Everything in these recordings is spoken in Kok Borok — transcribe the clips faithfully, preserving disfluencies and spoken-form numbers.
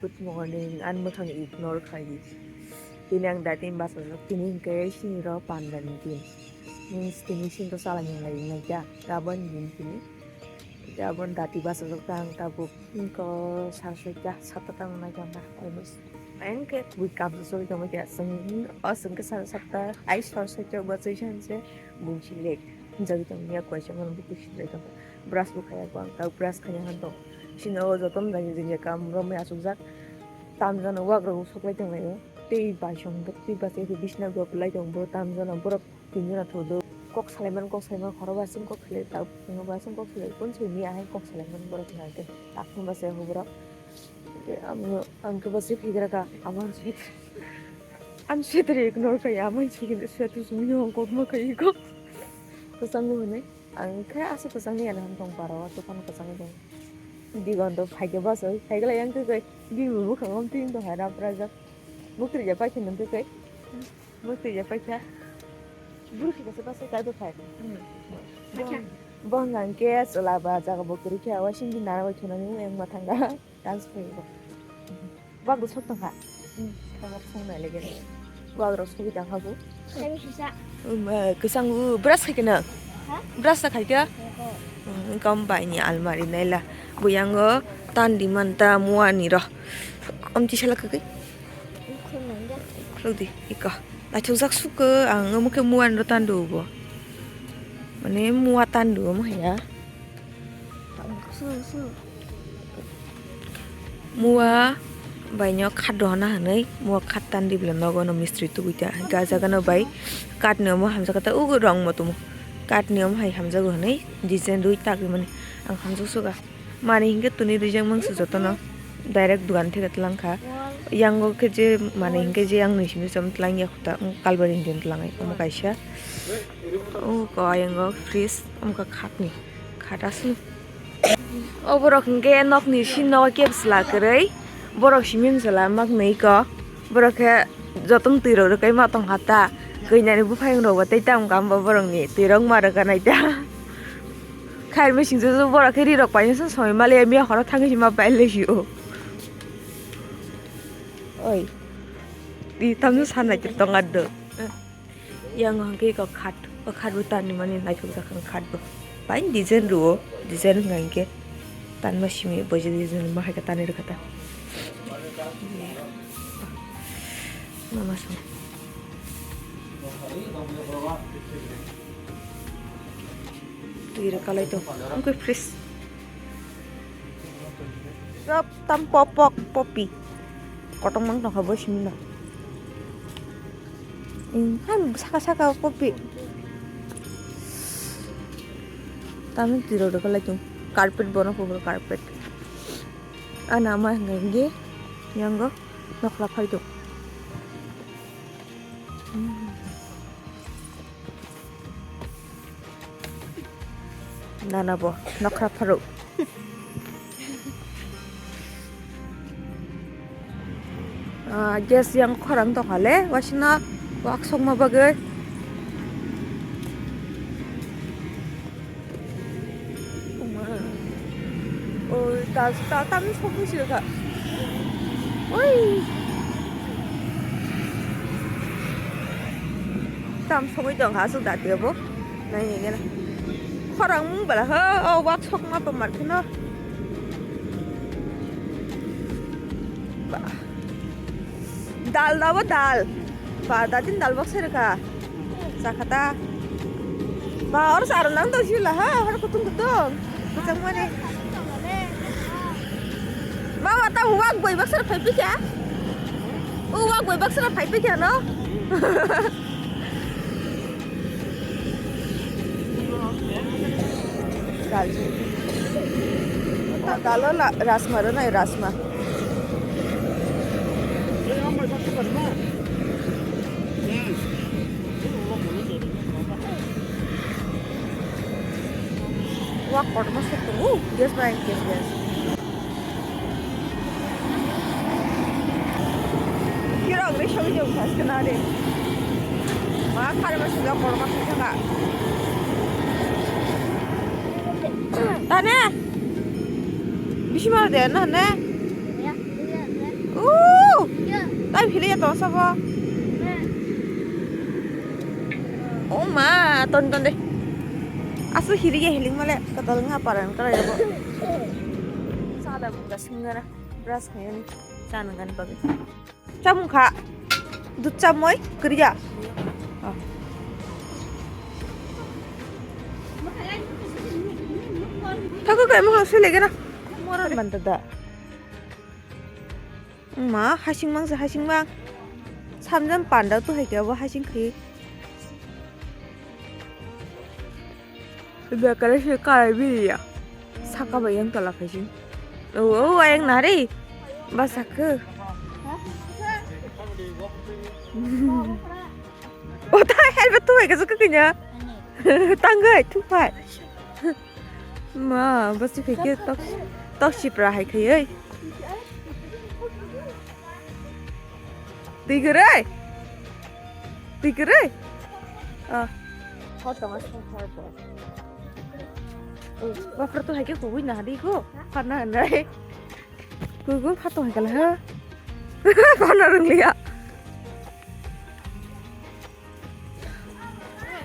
Good morning, ani mwkhang ignore khai di. Tini ang dating bachajak, tini hwnkhe sini rw pandani din. Means tini sini rw chala hinlai wngnai kha, gabon din tini. Gabon dati bachajak ta ang tabuk, hwnkhe sar soita, satta tang nai kha almost. Ang khe bui kamsa soi tongma kha, chwng, o chwng khe sar satta, ai sar soita bachai sanse, bungsi late. Jagwi tongmani ya, koisa mano bukhusi jai tong. Brush bo khaya ko ang, ta brush khaya han tong. Sini o joto mjang jing jai kam romwi asukjak. Tamjano wagrok soklai tonglaio. Tei baisong tei bachai bisna gopilai tong bo tamjano borok tinjona thodo. Kok salaiman kok salaiman khoro basing kok salai ta basing kok salai kun sini ahai kok salaiman borok nangke takno basai ho borok. Ang ang ke basai phigra ka amang sweater. Ang sweater ignore kai amang sweater sweater sumui hong kok ma kai ko. Kosang mo ne. Ang khe aswk kwchangni yana tong paro, dokan kwchangni tong. Digon to phaikhe bachai, phaikhe lai yang khe kai, bini bwkhango twi tong hai rap rajak. Muktwi ya paikhe nang khe kai. Muktwi ya paikha. Buru khe kasa bachai kai do khai. Bo hwnka hwnkhe chwla ba jaga bo kwrwi khe, awa sindi nana bai thunani wng ma thanga. Dance khaio. Wak rok sok tongkha. Hmm, wak rok sok nai lege. Wak rok sogwi tongkha bo. Tei sisa. Um, eh, kwchang o brush khai khe nang? Ha? Brush ta khai khe? Yako. Hmm, wngkha baini almari naila. Bo yango tandi manta muani ro. Amtwi sala kwkwi. Khulum nang ya. Khuluk di, iko. Naithok jak suk khe ang omo khe muani ro tando bo. Mane mua tando omo hai ya. Mua bai no khat rohorna hinwi mua khat tandi bwla nogo no mistri tubui ta. Hwnkhe ah jaga no bai kath ni omo hamjak khe ta ugo rong motomo kath ni omo hai hamjago hinwi design rwi ta kwmani ang hamjak suga. Mani hinkhe tuni rijak mangsa jotono direct dogan theke twlang kha. Yango khe je mani hinkhe je ang nwi simi cham twlang ya khuta kalbari hinkhe twlang omo kaisa. O ko ayango fridge omo kha khat ni. Khatasu. O borok hwnkhe nokni sino kebsla kwrwi. Borok simi msla mak nwi ko. Borok khe jotono twi rok rwkhe ma tong kha ta. Kwi nani buphang rok bo tei tam kam bo borok ni twi rok ma rwkha nai ta. Khair machine se borok khe ri rok painw se soi mali miya khoro thangwi se ma pailai si o. Oi. Di tamno sanai tong addo. Yang hwnkhe eko khat, o khat bo tanimani naithok jak ang khat bo. Bai design rwo, design wngkha hinkhe tanma simi boijo design ma hai khe tanwi rwkha ta. Mama song. Twi rwkalai tong, wngkhe fresh. Sop tam popok popi. Kotor mang tongkha bo simi no. Hai saka saka popi. Tamni twi rok rwkalai tong. Carpet bono kubur carpet. Ana ma hwnka hinkhe yango nokhla phai tong. Nana bo nokhra pharo. Ah, gas yang khorang tongkha le, wasina wak sokma bagwi. Oi, ta, ta, tamni sokwi sirikha. Oi. Tam sokwi tongkha aswk dati abo. Nai nai gana. Khorang mung bala ho, o wak sokma pamar kheno. Ba. Dal da bo dal. Ba, da din dal bok sere ka. Sakata. Ba, or sar nang dong sila ha, har kutung kutung. Kacang mani. Ba, wata uwak boi bak sere phai pikha. Uwak boi bak sere phai pikha no. Dal. Dal la rasma ro nai rasma. Wak kotorma sok tongo, gas bai gas gas. Kira agre shogi jog khas kana de. Ma khare ma sujak kotorma sok thanga. Tane. Bisi ma de na ne. Ai, hili ya tong sabo. Oh ma, ton ton de. Asu hili ya hiling male, katal nga paran kala ya bo. Sada buka singara, brush kaya ni, sana gan bagai. Chamung kha. Dud chamoi, kiriya. Oh. Thago kai mo sui lege na. Moran banta da. Ma, hasing mang se hasing mang. Samjam panda tu hai kya bo hasing khai. Bekare se karai biriya. Saka bai yang tola khai sing. Oh, oh, ayang nari. Basa khe. O ta helmet tu hai khe kanya. Tanggai tu pai. Ma, basi phai khe tok, tok sipra hai khai ei. Twi kwrwi? Twi kwrwi? Ah. Hor tongo, hor bo. Bafra to hai khe kubui na di ko. Pharna hanai. Kugo phato hai kala ha. Pharna rwngya.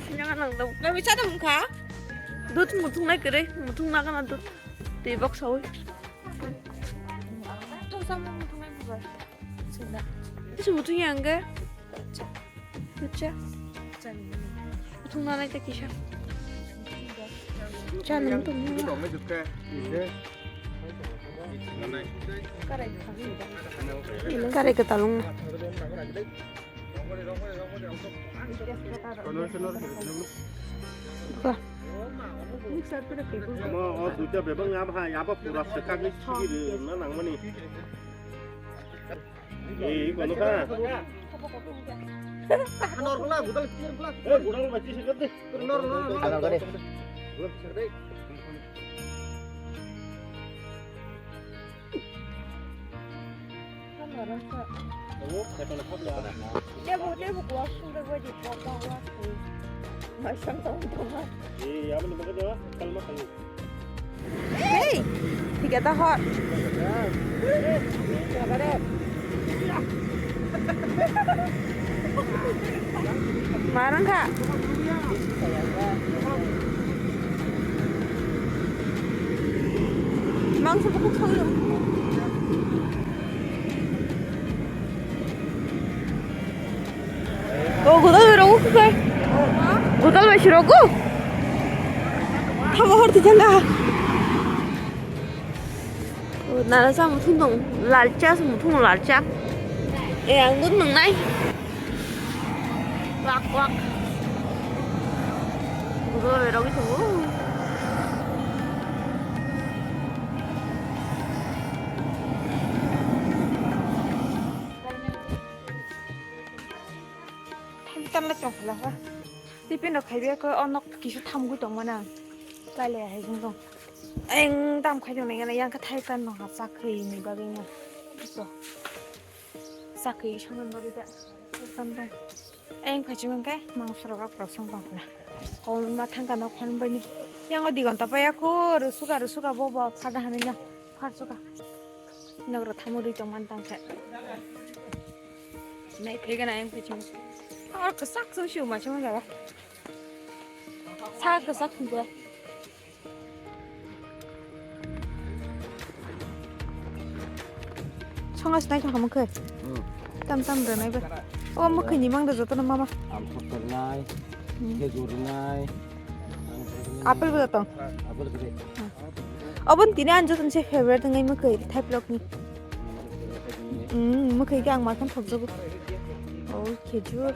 Sinanga nang dong. Kami chada mungkha. Dut muthung nai kwrwi, muthung na kana dut. Twi bok sawi. Tong sama muthung nai bubar. Sinda. Isu muthung ya angge. Acha. Acha. Muthung na nai ta kisa. Cha nang tong. Kare ka talung. Ba. Mo, o duita bebak ya ba, ya ba pura sekak ni sigi na nang mani. Ei, kono ka? Nor bla, gudal, gudal. Eh, gudal ba, chi sekak de. Nor, nor, nor. Gudal sekak de. Hey, tiga tahor. Marang kha. Mangsa bukhuk sawi rw. O, gudal bai rogo khe. Gudal bai si rogo. Thabo hor tijanga. O, nana sa muthung dong. Lal cha sa muthung lal cha. E, ang dun nung nai. Wak, wak. Gudal bai rogo tongo. Thang tanla chong khala ha. Tiffin rok khaibai khe o nok kisa thamgwi tongmani ang. Lailai hai jeng jong. Eng tam khai tong nai yang khe thai kan no ha chakri ni bagwi no. So. Chakri songwi bagwi da. Tam tam. Eng phai chimang khe mangso rok rok song tong khala. Kol ma thang kan no khon bai ni. Yang o digon ta paya kho rusuka rusuka bo bo phada hanai na. Phar suka. Nok rok thamgwi tongmani tang khe. Nai phai gana yang phai chimang. Or kwchak chwng siu ma chwng jaga. Sa kwchak thwngkhe. Songa sinai thangkha mokhe. Hmm. Tam tam rwnai ba. O mokhe ni mang da joto no mama. Amsok rwnai, hmm, khejur rwnai. Apple bo joto. Apple gede. Hmm. Obon tini ang joto ni se favorite wngnai mokhe thaiplok ni. Hmm, mokhe khe ang ma khan thokjago. O khejur.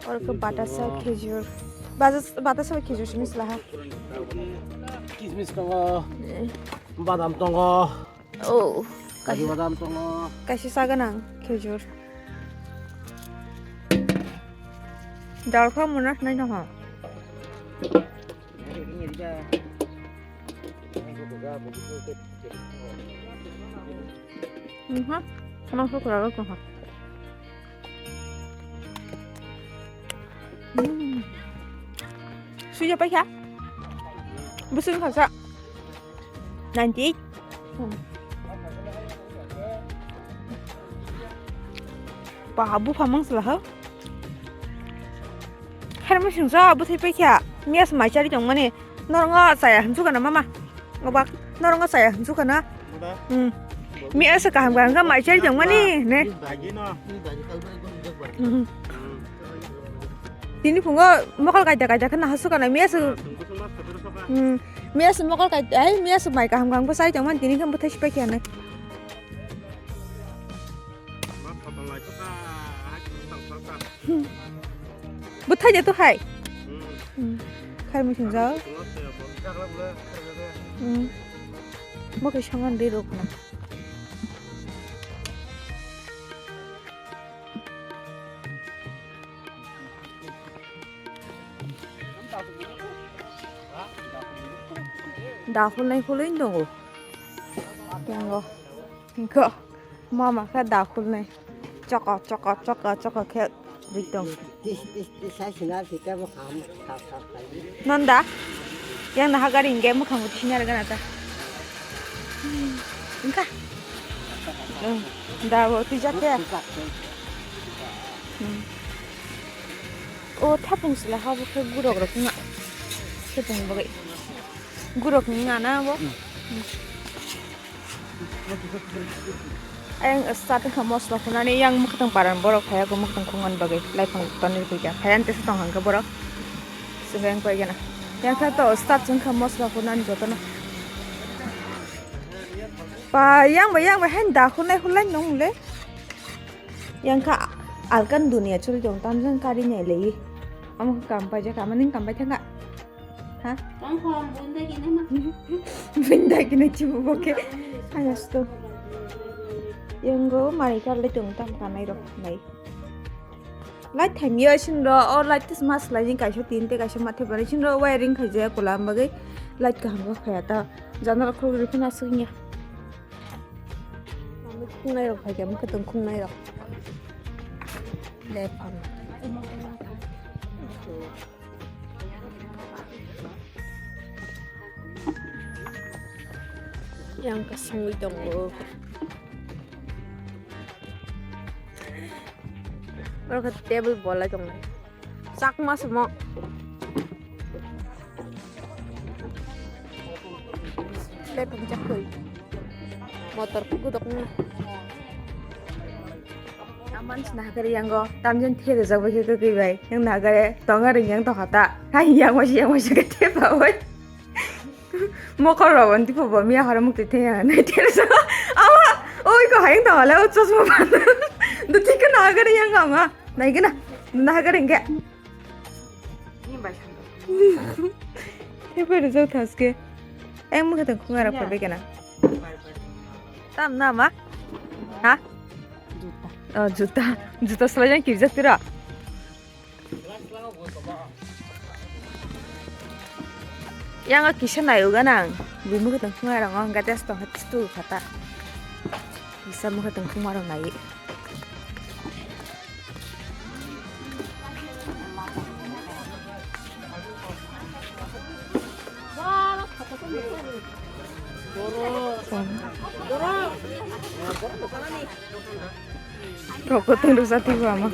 Oro khe batasa khejur. Batas-, batasa bai khejur simi sla ha. Kismis tongo. Eh. Badam tongo. Oh, kaju badam tongo. Kaisa sa ganang khejur. Dal kha mona nai no ha. Mhm. Mangso kwrwngwi tongkha. Mm. Suya paikha. Bwswk wngkha sa? Ninety eight. Hmm. Ba, bupha mang sala ho. Khairma singsa bwthai paikha. Mias mai chari tongmani. Norongo chaya hinsu kana mama. Obak, norongo chaya hinsu kana. Hmm. Mias kaham kaham kha mai chari tongmani ne. Hmm. Tini phungo mokol kaita kaita khana hasu kana mias. Hmm. Mias mokol kaita, ai mias mai kaham kaham kha chari tongmani tini khe bwthai sipai khe ne. Bwthai de to hai. Hmm. Khai mui singjak. Hmm. Bo khe songan de rok na. Da khulnai khulwi tongo. Tongo. Go. Mama khe da khulnai. Choko, choko, choko, choko khe ri tong. Tis, tis, tis, sai sina sita bo kham, kham, kham, kham. Nonda. Yang naha gari hingke mukhang bo tisina rega nata. Engka. Hmm. Da bo tijak khe. Hmm. O thapung sila ha bo khe gurok rok na. Thapung bagwi. Gurok ni nga na bo. Hmm. Ayang start wngkha mosla phunani, yang mwkhwtwng paran borok phaiya khe mwkhwtwng khungan bagwi laiphang tonwi rwkha, phaiya tesa tong hwnkhe borok. Swkang paigena. Yang khe to start wngkha mosla phunani jotono. Pa, yang bai, yang bai, hain da khulai khulai nong le. Yang kha alkan dunia choli tong, tamjang kari nai lei. Amo kam paijak, ama ning kam pai thangka. Ha? Tang khom bunda kine ma. Bunda kine chibu boke. Hayasto. Yongo mari karle tong tam kanai rok nai. Light thaimio isin ro, o light tis mas lai jing kaisa tin te kaisa mathe bari isin ro wiring khaijak kolam bagwi light kaham khe khaya ta. Janala khulugwi phina aswknya. Khungnai rok phaikha, mwkhwtwng khungnai rok. Lephang. Yang kasungwi tongo. Oro khe table bolai tongo. Chakma sumo. Lephang chakwi. Motor khe gudokno. Aman sina hakari yango. Tamjen thir jak bai khe kwkwi bai. Yang nagare tonga ring yang tokha ta. Hai yang wasi yang wasi khe thepa bai. Mokol rok on tipo bo miya horo mukti theng yang nai thir jak. Awa. Oi ko hayang tokha le o chosma pan. Duti khe nagare yang ama. Nai gana. Nagare hingke. Ni bai sando. Hepa rijak thaske. Ayang mukha tong khunga rok phabai kana. Tam na ma? Ha? Juta. Oh, juta. Juta selai jang kirjak tira. Yang kisa nayo ganang. Bui mukha tong khunga rok ang gates tong hat stu khata. Kisa mukha tong khunga rok nai. Rokotong rwsa twibo ama.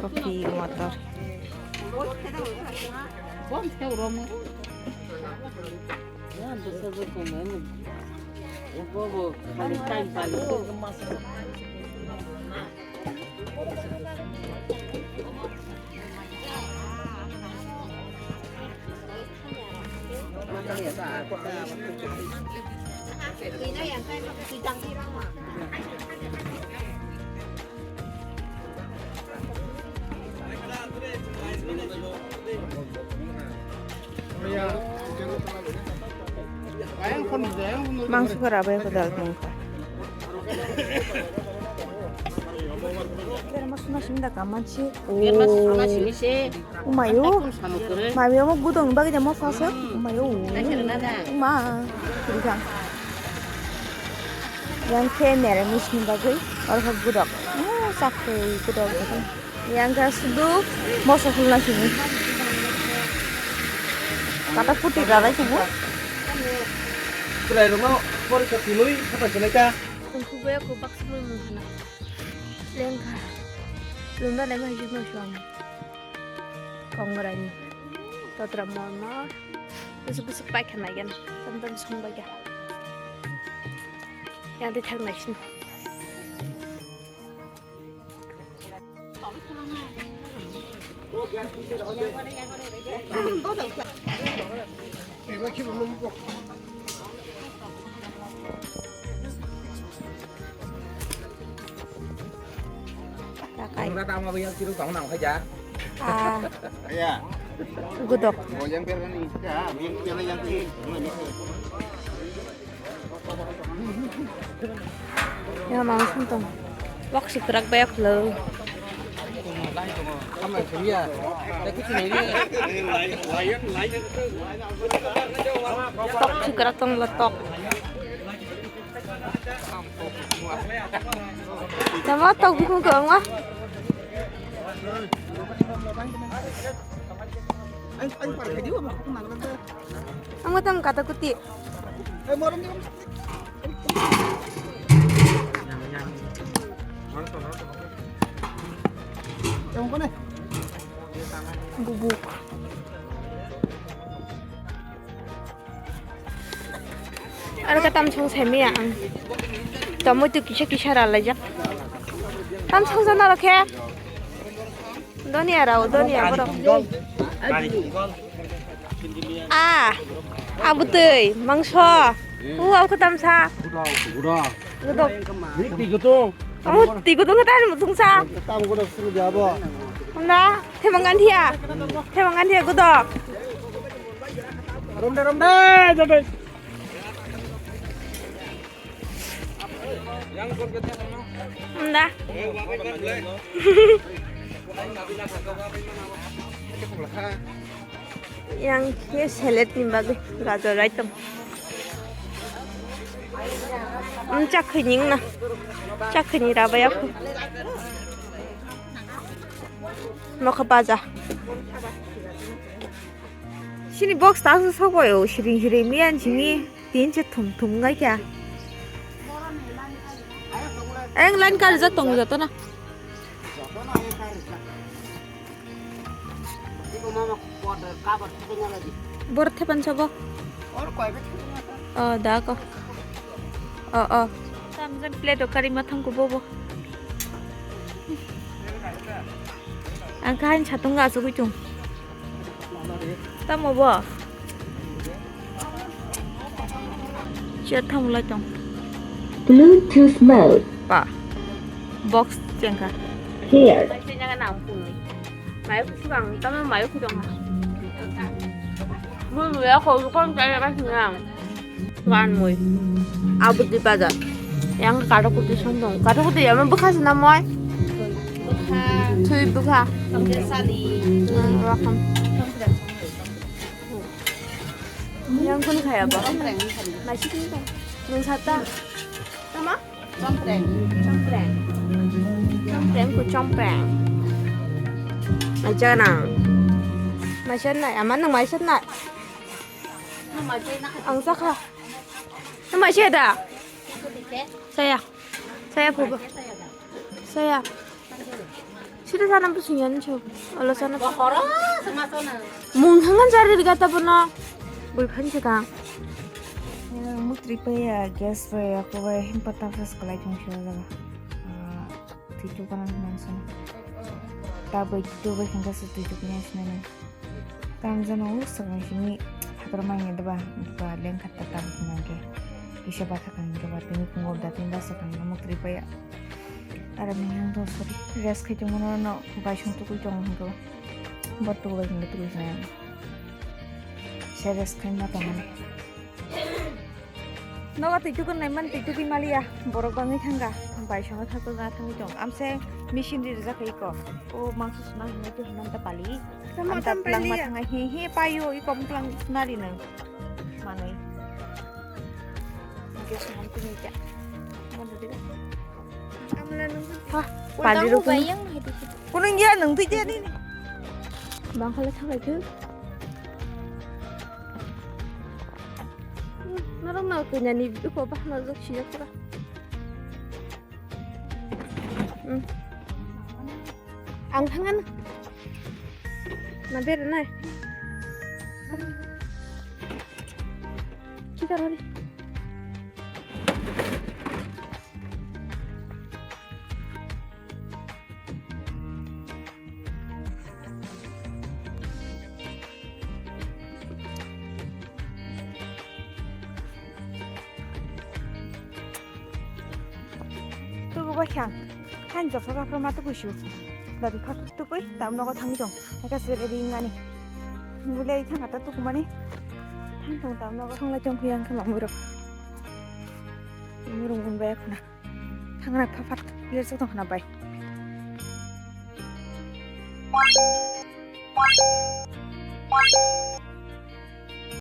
Kopi motor. Mangso khe rabai khe dal mungkha. Berma suna simi da kamansi. Berma suna simi se. Umayo. Mami omo gudong bagi demo sase. Umayo. Ma. Kiri kang. Yang khe nere mis ni bagwi. Oro khe gudok. Oh, sakhe gudok. Yang khe sudu moso khulna sini. Kata puti dalai sini. Chwrairokno porikha twiwi khapai khlaikha. Tongthokbai kho baksa mui mung khana. Lengkha. Lumda naima hai jukno suang. Kongrai ni. Totra mor mor. Busuk busuk paikha naigen. Tam tam songbai kha. Yang de thang naisin. Takai. Ang rata ama bayang siruk tong nang khaja. Ah. Ya. Gudok. Boyang perani. Ya, yang pela yang. Ya, mau santong. Wak sikrak bayak lo. Tok sikrak tong lo tok. Tama tok bikung ko angwa. Ang, ang parkadi wa makuk nang nang. Ang matang kata kuti. Eh, morong ni. Yang mana? Bubuk. Aro ka tamsong saimaya ang. Tomato kisa kisa ralaijak. Tamsong jana rokhe. Donia rao, donia borok. Ah, abutui, mangso. U, aku tamsa. Gudok. Ni tigo tu. Kamu tigo tu ngetan mutung sa. Tam gudok sini dia bo. Honda, themang ganthia. Themang ganthia gudok. Romde, romde, jodoi. Honda. Yang khe salad ni bagwi gajor item. Ang chakhwi ning na. Chakhwi ni rabai aku. Nokha baja. Sini box ta su sokoi o, siring siring miyan sini. Tin se thum thum ngai kya. Eng line kar ja tong ja to na. Bor thepan sabo. Oh, da ko. Oh, oh. Tam jan plate o kari mathang ko bobo. Ang kain chatung ga asugui chung. Tamo bo? Chair thamlai tong. Bluetooth mode. Pa. Box chengkha. Here. Mai khudang, tamo mai khudang. Mo ya ko ko tai ba sinang. Wan moi. Abudi bazar. Yang karo kuti song dong. Karo kuti ya, mo bwkha sina moi. Bwkha. Thui bwkha. Tongde sali. Hmm, welcome. Yang kun khaya ba? Chompreng. Nasi kun ta. Nung sata. Tama? Chompreng. Chompreng. Chompreng ku chompreng. Mai chana. Mai chana. Ama nung mai chana. Ang saka. Nung mai chada. Saya. Saya phuba. Saya. Sida sana pusing yan cho. Olo sana. Mung hangan jari gata bono. Bui phan chika. Mutri paya gas paya ko bai himpa ta fas kalai chung sio jaga. Twi chukana mangsa. Ta bai tu bai hingka se twi chukni asnani. Tamjano o swkang simi hator manya deba, ba lengkha ta tabuk nangkhe. Kisa ba thakang deba tini phungo da tin ba swkang namo kwrwi paya. Aro mihang do sorry rest khai tongmano no baisong tukui tong hwnkhe. Bo tukui bai hwnkhe tukui sanai. Se rest khai ma tongmani. Nogo twi tukun nai man twi tukui maliya, borok bangwi thangkha, bai songo thangkha thangwi tong. Amse machine ri rijak kha iko. O mangso suna hinwi twi hinwi ta pali. Tamo am ta tam plang ma paliya. Thangwi hi hi paio iko muklang suna ri nang. Manwi. Gas nang tini kya. Mana dira. Amla nung. Ha, pali ro kunu. Bayang hai di. Kunung ya nung twi dia ni. Bang khala thangai thu. Norok Kunyani biko bahna jok sijak pura. Hmm. Ang thangan. Na ber na. Kita rori. Tuku bai kha, han jasa jasa ma tuku su. Dadi kha tuku tam nogo thangwi tong. Eka sere ring ani. Bulai thang ata tuku mani. Thang tong tam nogo thang lai tong kuyang kha mamui rok. Mamui rok mun bai khuna. Thangna pha phat ler sok tong khana bai.